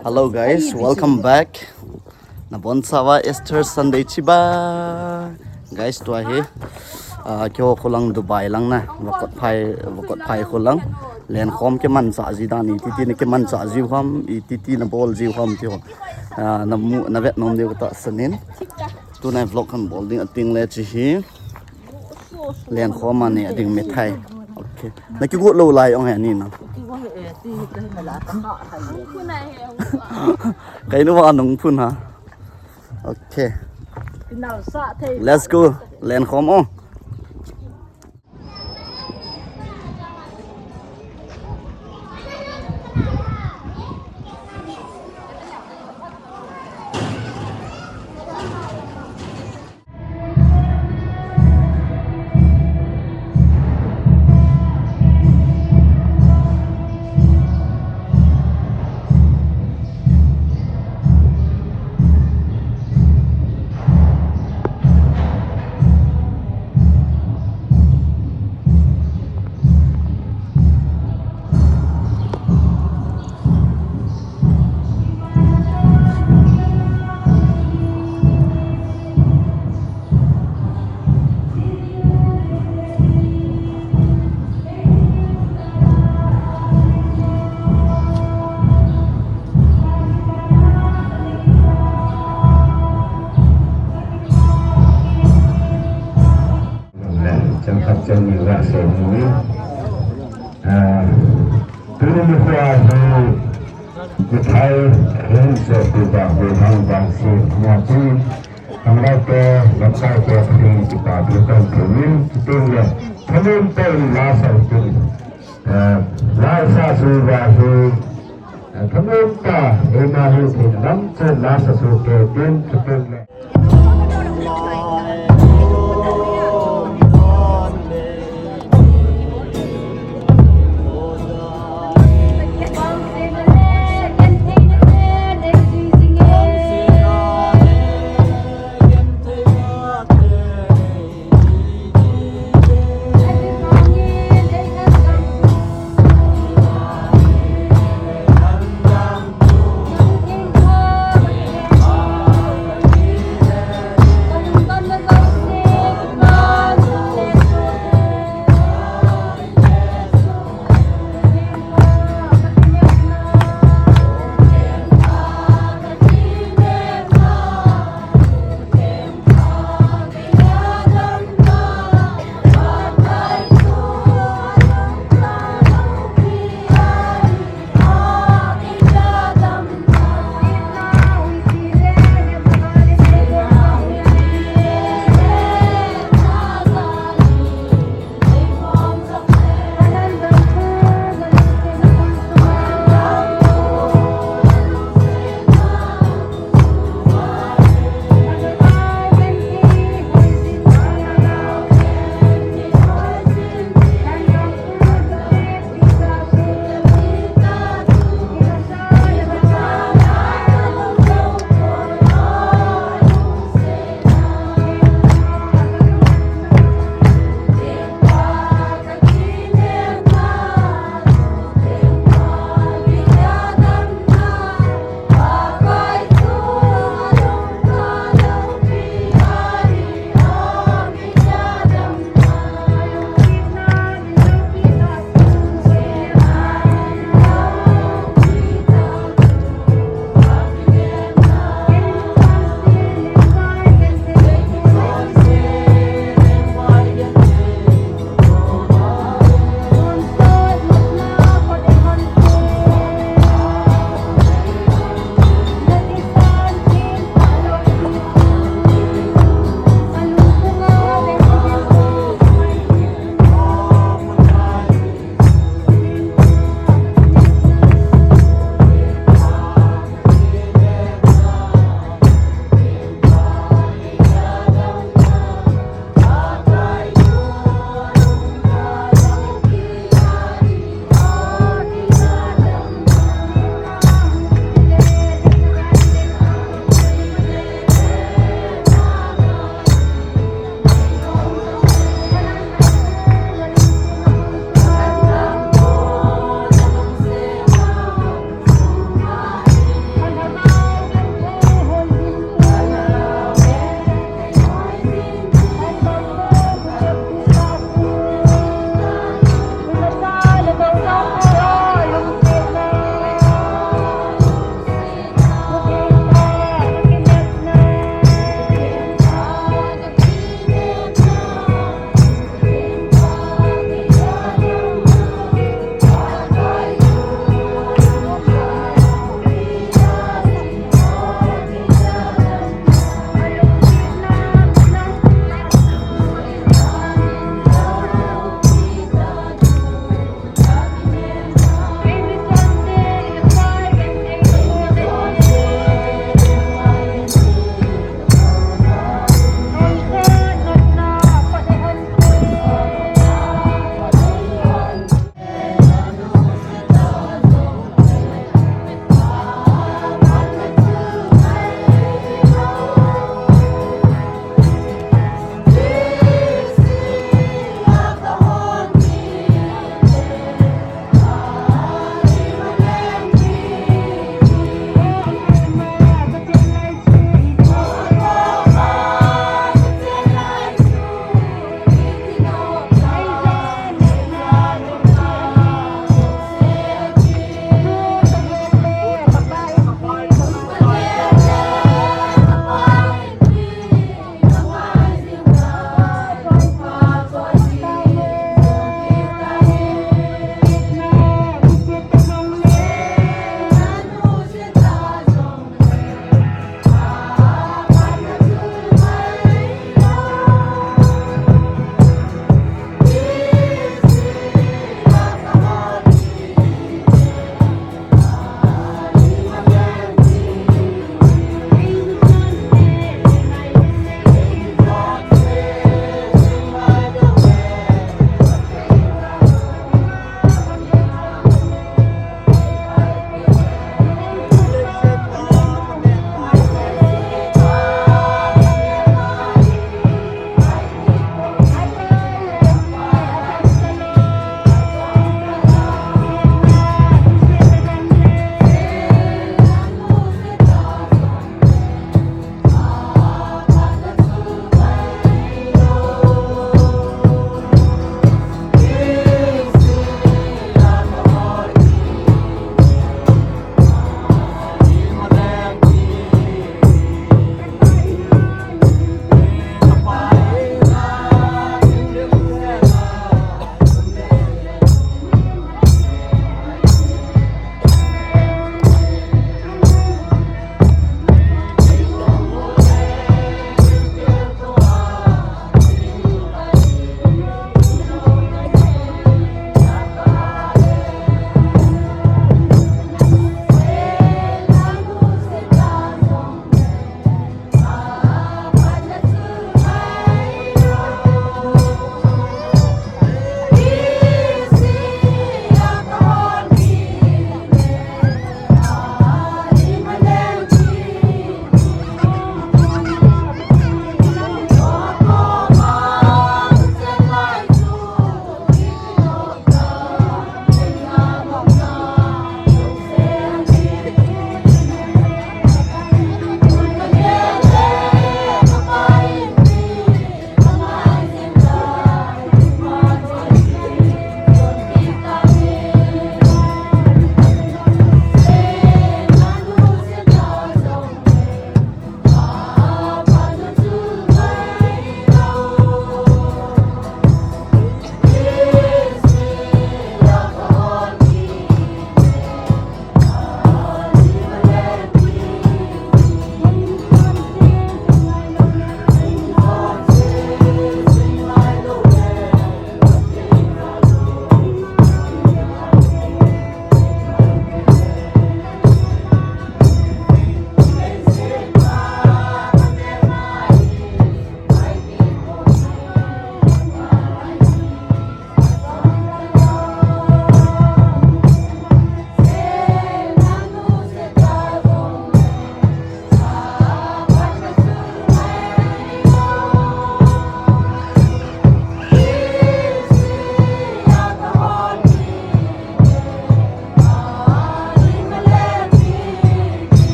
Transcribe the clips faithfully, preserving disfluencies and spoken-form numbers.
Hello guys, welcome back. Nabonchauva Easter Sunday chibai. Guys, tua hi, ah, keiho kholang Dubai lang na. Vakot phai, vakot phai kholang. Lenkhom kimanchah ji dan, iti iti na kimanchah jiu ham, iti iti na bol jiu ham ti ho. Ah, namu, navet nom diu katahsan in. Tuna vlog kan bol ding ating le chi hi. Lenkhom a ne ading mithai. Okay. Nakigot lou lai ong he ni na. Kainu va nung phun ha. Okay. Let's go. Lenkhom ong. Chang khat chang ni la se ni. Ah, tuni ni kho a hi mithai hin se tu ba hu hang bang si na tu. Kang la te lam kai te khin ki pa tu kan tu ni tu le. Thamin te la sa tu. Eh, la sa su ba hu. Eh, thamin ta e ma hu tin lam che la sa su ke tin tu le.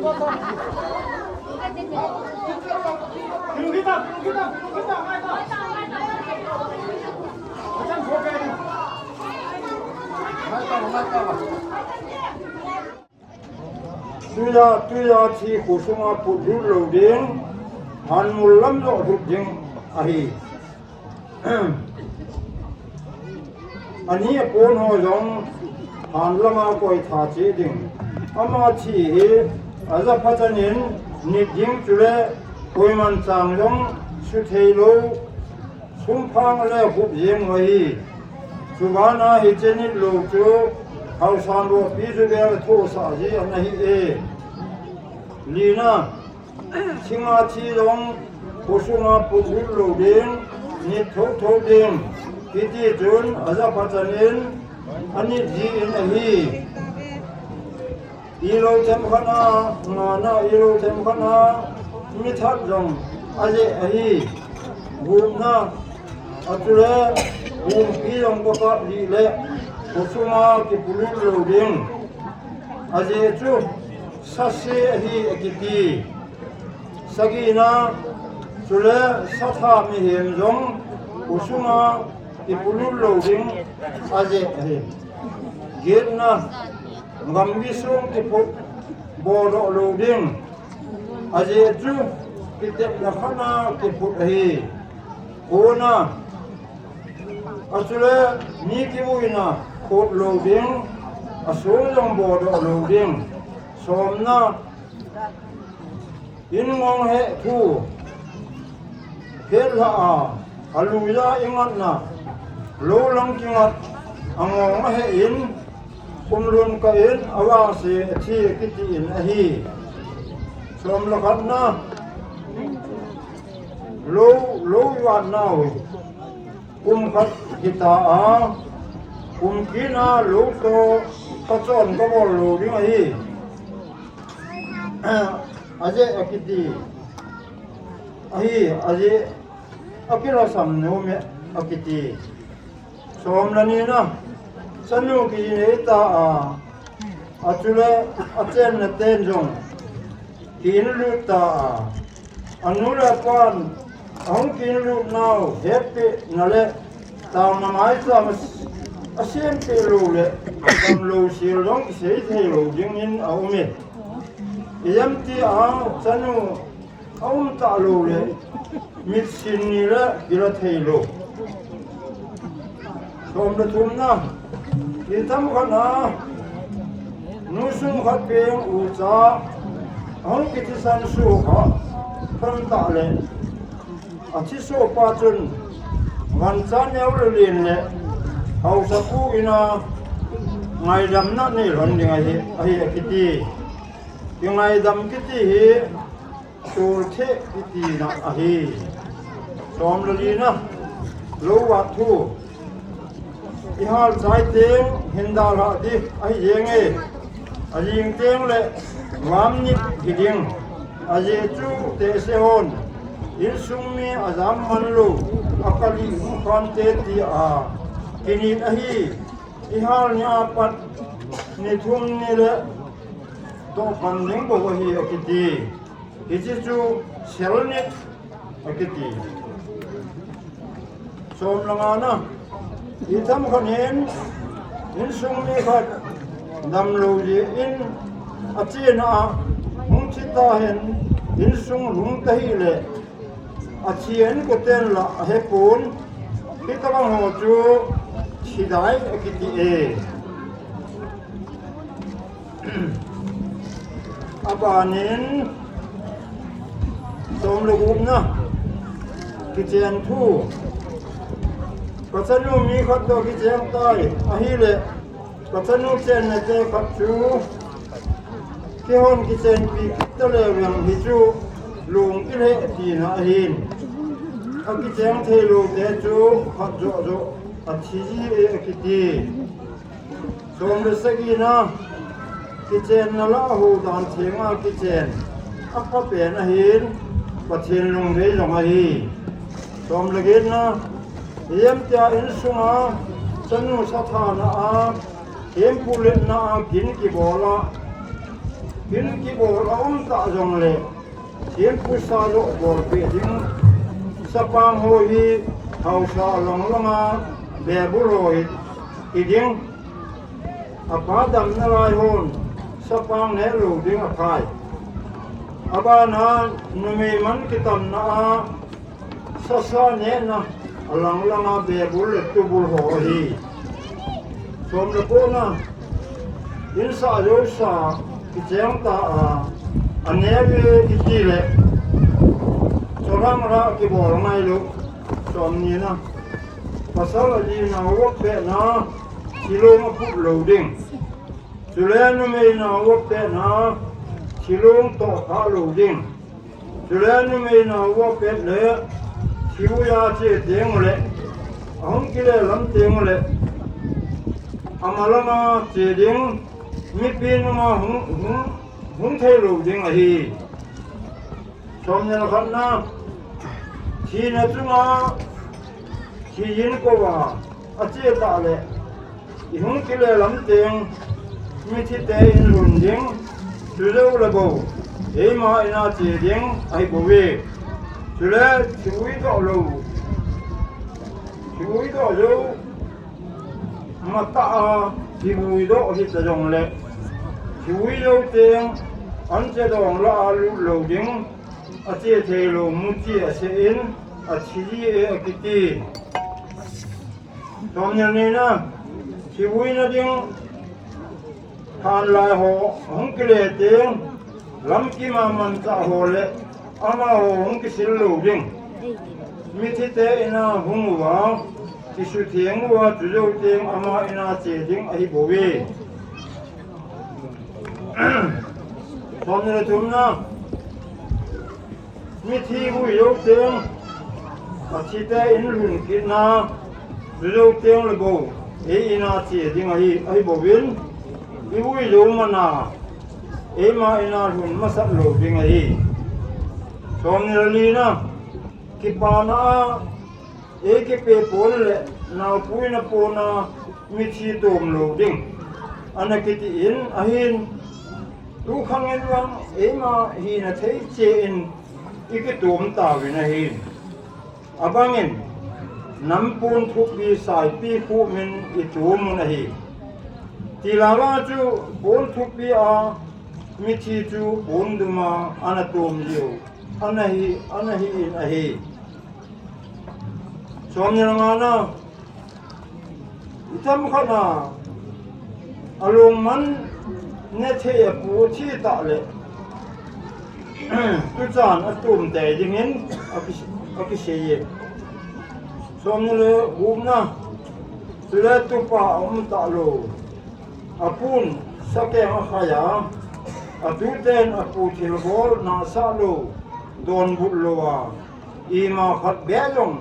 Tuiya, tuiya thi khosunga put lut lou ding, hanmul lam joh lut ding ahi. Ani apon ho jong hanlama koi tha che ding. Ama thi hi aja phachanin nit ding chule koiman chang jong suthei lou, sumphang le hup jeng u ahi. Chubana hiche nit lou chu Haosan Ropi chu bel thosah ji ana hi e. Lina, thinga thi jong khosunga put lut lou ding, nit thotho ding, hiti chun aja phachanin anit ji in ahi. Ilou themkhat a, ngana ilou themkhat a, mithat jong ajeh ahi. Gupna, achule, gumpi jong baka lih le, khosunga kipulut lou ding. Ajeh chu, sase ahi akiti. Sagina, chule satha mihem jong khosunga kipulut lou ding ajeh ahi. Getna, gamgi sung kiphut bodoh lou ding ajeh chu kitepna khatna kiphut ahi. Kona, achule mi kivuina khut lou ding, asung jong bodoh lou ding. Somna, in ngong he thu phet lha a, aluija ingatna lou lang kingat, angong ahe in, umlun kah in, avangse athi kiti in ahi. Som le khatna, lou, lou ivat nau kum khat hita a, kum kit a lou toh kachon kabol lou ding ahi. Ajeh akiti. Ahi, ajeh akilhasam nom e akiti. Som le nina, chanu kijinei ta a, achule achenna ten jong kiinlut ta a, anu le apan ahung kiinlut nau hetpeh na le taona maicham asempeh lou le, damlou sel jong kisei thei lou dingin aum e. Ijemtia chanu aum talou le, mitsin ni le kila thei lou. Som le thumna, itham khat a, nu sung khat peng ucha ahung kithisan soh kha, khon tah le, athisoh pa chun, gancha neo le len le, haosapu ina ngaidamna nei lhon ding ahi, ahi akiti. Kingaidam kiti hi, toltheh kitina ahi. Som le lina, lou vat thu. Ihal chai teng hin dalha ding ahi jenge. Ajing teng le vam nit hiding. Ajeh chu tehse hon insung mi ajam man lou, akalih hung khante tia kinit ahi. Ihal ni apat ni thum ni le tohkhat ding bou ahi akiti. Hiche chu sel nit akiti. Som le ngana, itham khat in, insung mi khat damlou jeh in achena a hung thi tahen, insung lhung tahih le, athi a inkoten la ahepon, hitobang ho chu thidai akiti e. Abanin, som le gupna, kichen thu. Kachanu mi khat toh kichen tai, ahile, kachanu chenna te khat chu, keihon kichenpi kit taleu vang hichu, lungkile tina ahin. Akichen theilou te chu, khat joh joh, athi ji e akiti. Som le sagina, kichenna lah a houdan thenga kichen, aphapen ahin, Pathen lungdei jong ahi. Som le getna, ijemtia insunga chanu sathana a, thempu letna a kin kibol a, Hin kibol a um ta jongle, thempu sa lo bol pe ding. Sapang ho hi haosa lang langa bebul ho hi, hi ding. Apa damna lai hon sapang ne lo ding aphai. Abana numei man kitamna a sasa nena alang langa bebul le tubul ho hi. Som le kona, insa josa kicheng ta a, aneve kiti le, chorang ra kibol ngai lo. Som nina, pasal ali na wo pe na, silong aput lo ding. Chule numei na wo pe na, silong to kha lo ding. Chule numei na wo pe le, siuya che ding le, ahung kile lam ding le, amalama che ding, mipi nunga hung, hung, hung thei lo ding ahi. Som ni le khatna, thina chunga, thi yin kova, ache ta le, ihung kile lam ding, mithi te in lhun ding, chujou le bou, eima ina che ding, ahi bouve. Chule, thi ui doh lo, thi ui doh lo, mata a, thi ui doh hi ta jong le, thi ui lo ding, an che dong la a lut lo ding, ache thei lo mu chi ase in, athi ji e akiti. Som ni le nina, thi uina ding, thanlai ho, hung kile ding, lam kima manchah ho le, amaho hung kisil lo ding. Mithi te ina hung uva, kisutheng uva, chujou ding, ama ina che ding, ahi bouve. Som ni le thumna, mithi ui jou ding, athi te in lhun kitna, chujou ding le bou, ei ina che ding ahi, ahi bouvin, i ui jou mana, eima ina lhun masat lo ding ahi. Som ni le lina, kipana a, ei kipe pon le, naopuina pona, mithi tom lo ding, ana kiti in, ahin, tu khang in vang, eima hina thei che in, i kitom tauvin ahin. Abangin, nam pon thupi saipi khu min i tom un ahi. Ti la vang chu pon thupi a, mithi chu pon duma, ana tom liu, ana hi, ana hi in ahi. Som ni le ngana, i tam khat na, alungman ne thei apu thi ta le, tuchan atum te dingin, aki, akisei e. Som ni le gupna, chule tupa aum ta lo. Apun, sakeng akhai a, atuten apu thilbol nasa lo, donbut lo a, ima khat be jong,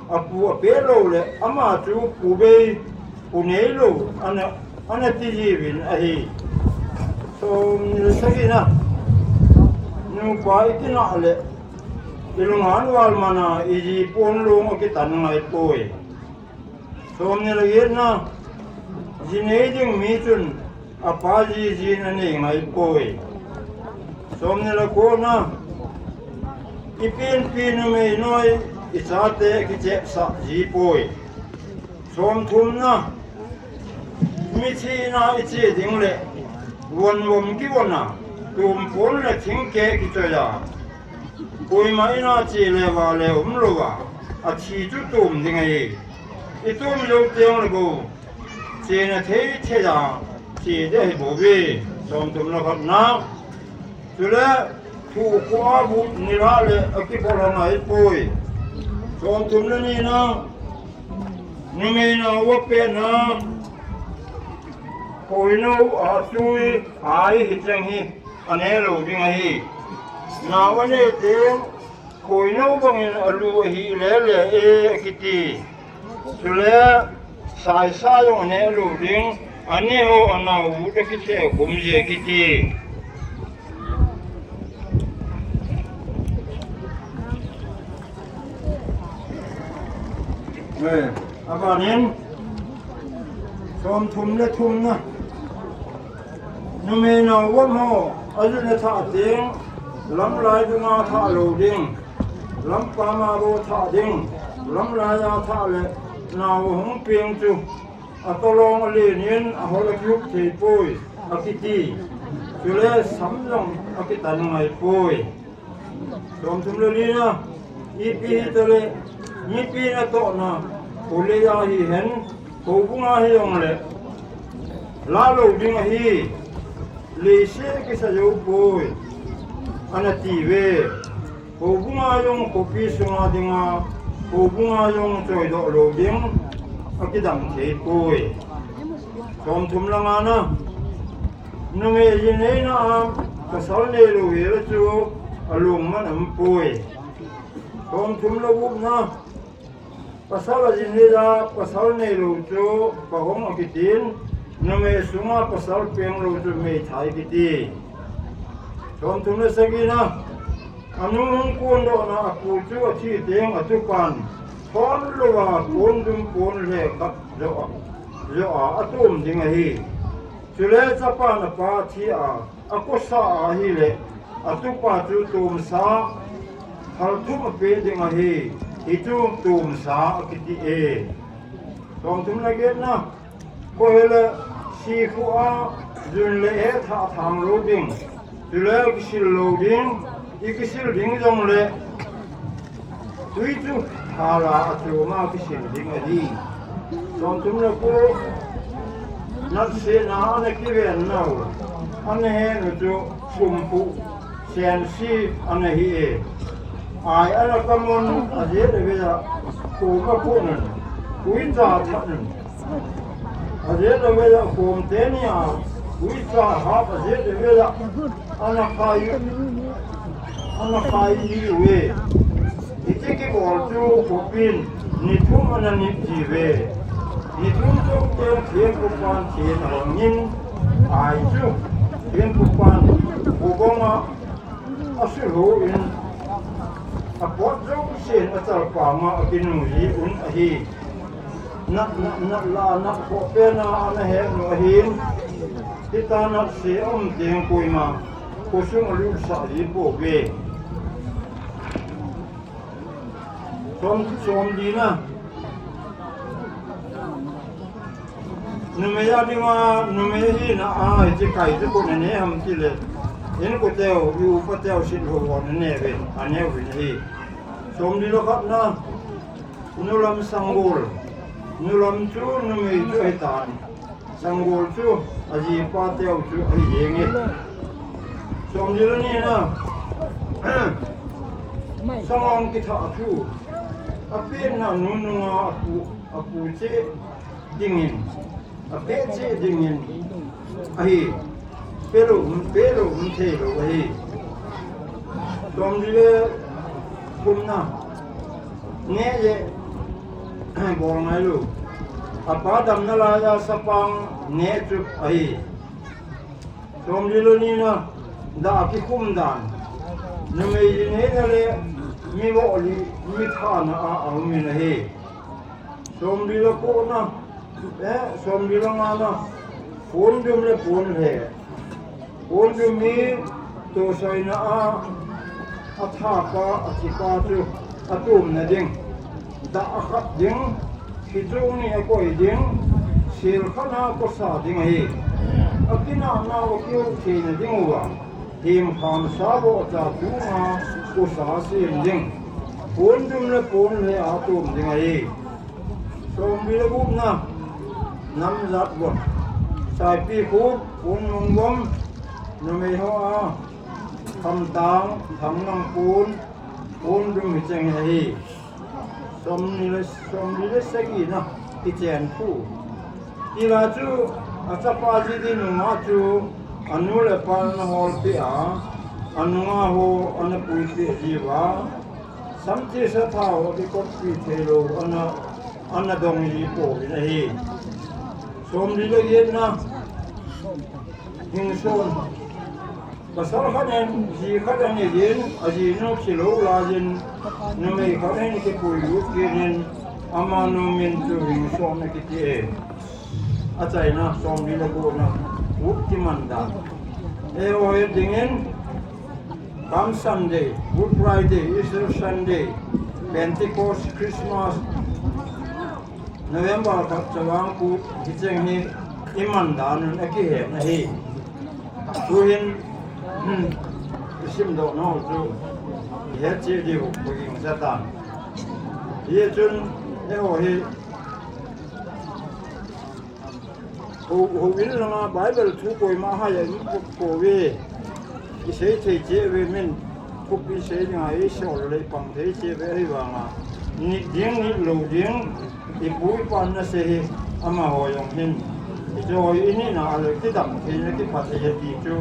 apu ape lo le, ama chu pu bei, pu nei lo, ana, ana ti jiuvin ahi. Som ni le sagina, nupa i kinah le, i lunghan val mana, i ji pon long akitan ngai poi. Som ni le getna, ji nei ding mi chun, apa ji jin anei ngai poi. Som ni le kona, i pinpi numei noi, i chate kichepsah ji poi. Som thumna, mithi ina i che ding le, von vom kivon a, tum pon le thingkeh kichoi a, koima ina che le va le um lo a, athi chu tum ding ahi. I tum jou teng le bou, chena thei thei a, che ding ahi bouve. Som thum le khatna, chule, thu khu a bu ni la le, akibol ngai poi. Som thum le nina, numei nao va pehna, khoinou a tui, ai hi cheng hi, ane lo ding ahi. Nao ane teng, khoinou bangin alu ahi le le e, akiti. Chule, saisa jong ane lo ding, ane ho anao u te kiti khum je kiti. Eh, abanin, som thum le thumna. Numei nao gam ho, ajun athah teng, lamlai dunga thah lou ding, lampam a bou thah ding, lamlai a thah le nao hung peng chu, atolong alen in ahol akihup thei poi, akiti. Chule sam jong akitan ngai poi. Somthum le lina, ipi hitale, mipi natohna, holeiya hihen, houbunga hijongle, la lou ding ahi, leiset kisa jou poi, ana tiuve. Houbunga jong khopi sunga dinga, houbunga jong choidoh lou ding, akidam thei poi. Somthum le ngana, numei ajin neina a, pasal neilou hile chu, alungman aumpoi. Somthum le gupna, pasal ajin neija, pasal neilou chu, pahong akitin, numei sunga pasal peng lou chu, meithai kiti. Somthum le sagina, anu hung kondohna apu chu athi teng atupan, thon louva, pondum ponlheh khat joh a, joh a atom ding ahi. Chule chapan apa thi a, akosa ahile, atupa chu tomsa, phalthum apeh ding ahi, hichu tomsa akiti e. Somthum le getna, koi hile, sikhu a, jun le e thah thang lou ding, chule kisil lou ding, ikisil ding jongle, tui chu thala achoma kisil ding ahi. Somthum le ko, natsehna ana kiven nau, ana henu chu sumphu, sense ana hi e. Ai ana kamun, ajet aveja, khom akhon un, uicha that un. Ajet aveja khom tenia, uicha hap ajet aveja, ana khai, ana khai jiuve. Hiti kibol chu khopin, ni thum ana nit jiuve. Ni thum chuteng thempupan theng ahongin, ai chu, thempupan, khobanga, asuhou in, apot jousen achalpanga akinu jiuvin ahi. Nat, nat, nat la, nat khoh pena ana henu ahin, hitia natse aum teng koima, khosung alutsah ji pouve. Som, somlina. Numei a dinga, numei hina a, hiche kai chu koin ane ham tile, inko teu, i-upa teu, sitlhou hon aneuve, aneuvin ahi. Somli le khatna, nulam sanggol, nulam chu numei chu ahitan, sanggol chu ajipa teu chu ahi jenge. Somli le nina, sanggol kithah thu, apenna nu nunga apu, apu cheh dingin, apeh cheh dingin ahi. Pelou, pelou, theilou ahi. Somli le thumna, neh le bol ngailou, apa damna laiya sapang neh chu ahi. Somli le nina, dah kikhum dan, numei ji neina le mi vohli, mi thana a aumin ahi. Somli le kona, eh, somli le ngana, pondum le ponlheh. Pondum hi tohsoina a, athapa, athipa chu atomna ding, dah akhat ding, hichu ni akoi ding, sel khat a kosa ding ahi. Akinahna uva kihoh theina dinguva, hemkham sa vohcha tunga kosa sem ding, pondum le ponlheh a atom ding ahi. Somli le gupna, namjat von, saipi khup, pon mong vom, numei hoa, khamtang, thangnang pon, pondum hicheng ahi. Somli le, somli le sagina, kichen thu. Ila chu, achapa ji di nunga chu, anu le apa ana holpeh a, anunga ho ana puipeh jiuva, samthisa thao akikotpi theilou, ana, ana dong ji pouvin ahi. Somli le getna, hingson. Pasal khat in ji khat anei jin, ajinu thilou laiyin, numei khat in kipuilut kit in, amanu min chu hingson akiti e. Achaina, somli le kona, ut kiman dan. Eiho hi dingin, Palm Sunday, Good Friday, Easter Sunday, Pentecost, Christmas, November khat chavang kut, hicheng hi iman dan un akihet ahi. Tuhin, isimdoh nau chu, ihet cheh diu, kagingcha tan. Hichun, eiho hi, Hou, houin langa Bible thu koima haiya um pouve. Isei thei cheh uve min. Thupi sei dinga isol le ipang thei cheh uve ahivanga. Nit ding, nit lou ding. Ipu ipan nasei hi amaho jong hin. Ijo hi inina a le kidam theina kiphat thei ti chu.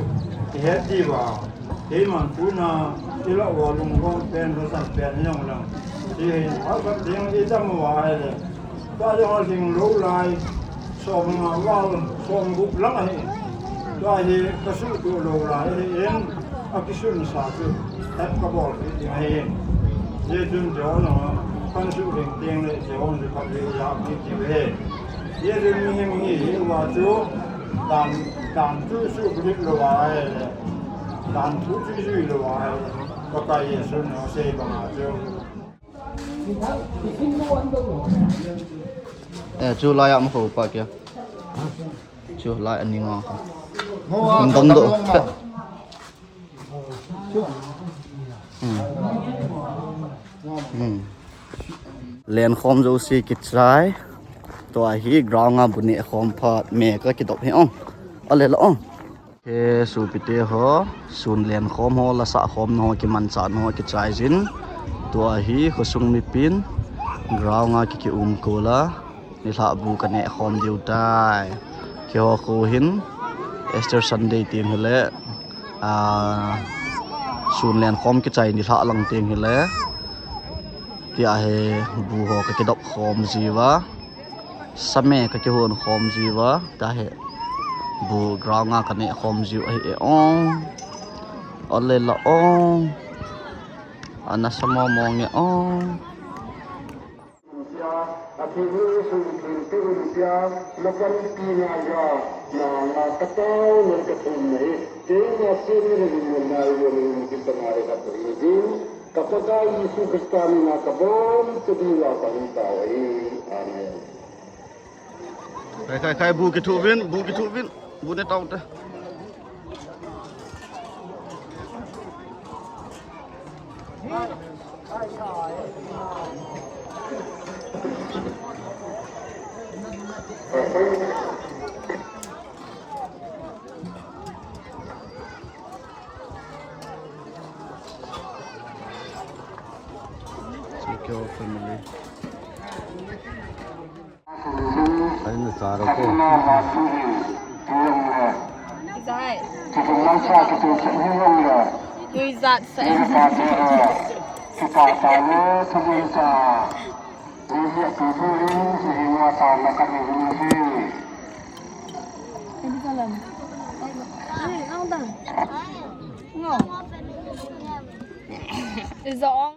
Ihet diuva. Keiman tuna ilah uva lungdong pen, lhasam pen jong lang. Ti hin, hahsat ding idam uva ahile. Tua jong alhing lou lai, som nga val, som gup lang ahi. Tua hi kasuhtoh lou lai ahin, akisunsa chu, het kabol kit ding ahi. Hijeh chun jong, kansuh ding teng le, jong chu khat le ijat kit diu ahi. Hijeh chun mihem hi, hi uva chu, dan, dan chu suhbulhit lou a ahile, dan thu chu jui lou a ahile, Pakai Jesu in asei banga chu, Eh, chu lai a ma kho pa kya? Chu lai ani nga kho. Hung dong do. Hmm. Hmm. Lenkhom jouse kichai. Tua hi ground a bu neh khom phat me kakidop hi ong. Ale la ong. He sopite ho, sun lenkhom ho, lasah khom ho, kimanchah ho, kichai jin. Tua hi khosung mipin, ground a kiki um kol a, nilhah bu kaneh khom diu tai. Keiho kho hin, Easter Sunday teng hile, ah, sun lenkhom kichai nilhah lang teng hile, tia hi bu ho kakidop khom jiuva. Same kakihon khom jiuva, tua hi bu ground a kaneh khom jiu ahi e ong. Ole la ong. Ana sa momo nge ong. Ka Pakai Jesu Christa mina kabon chadiuva kahin tao ahi. Amen. Khai, khai, khai, bu kithu vin, bu kithu vin, bu ne tao te. Check your family. Aina chara ko. Zai. Nuizat sa. Aina salam. Hey, ang dang. Ngo. Zong.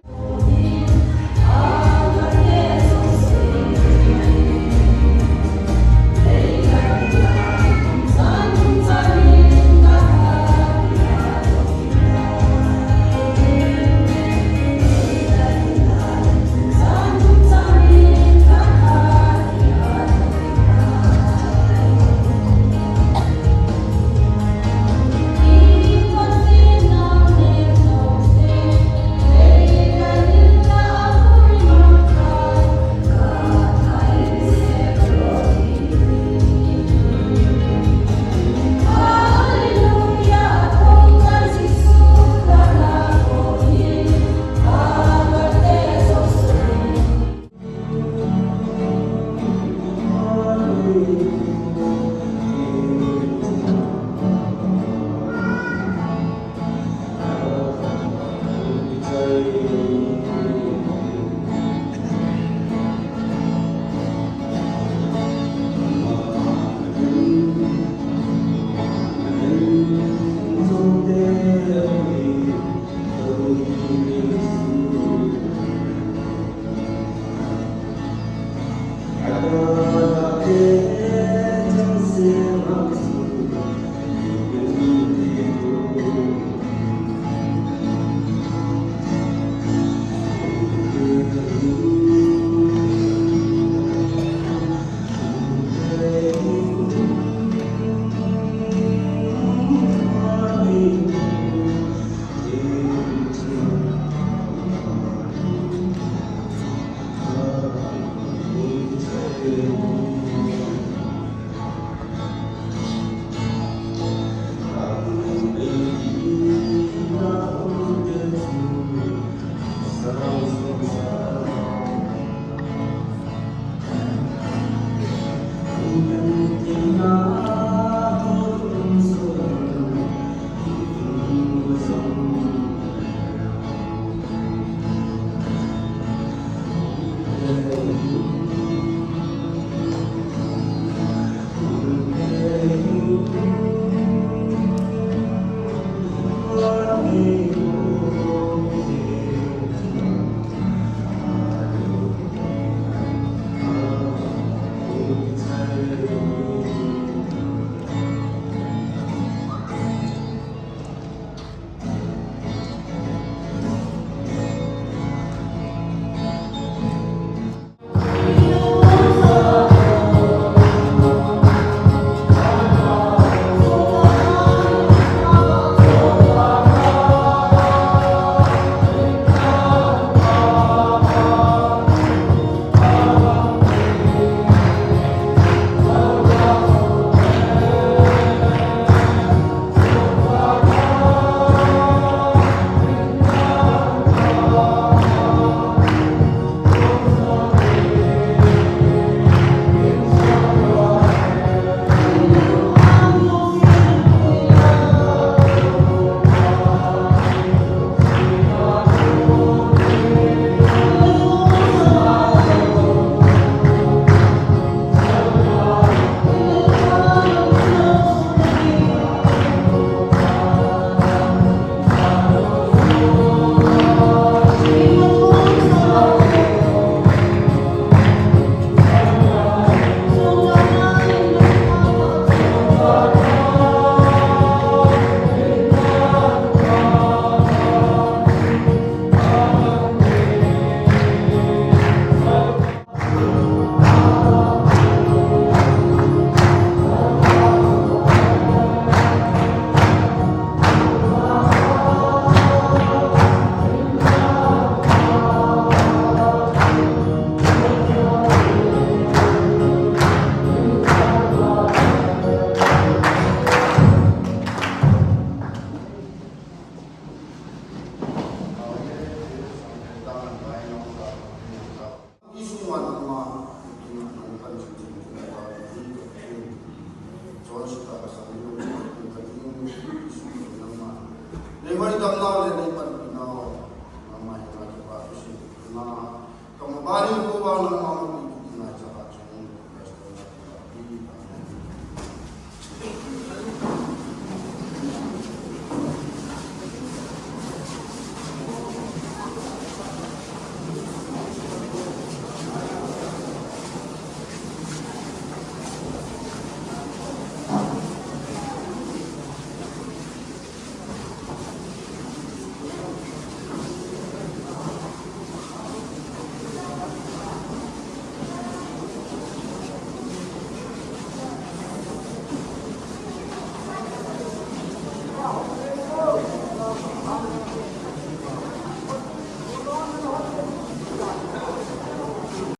Neihoi damnau le nei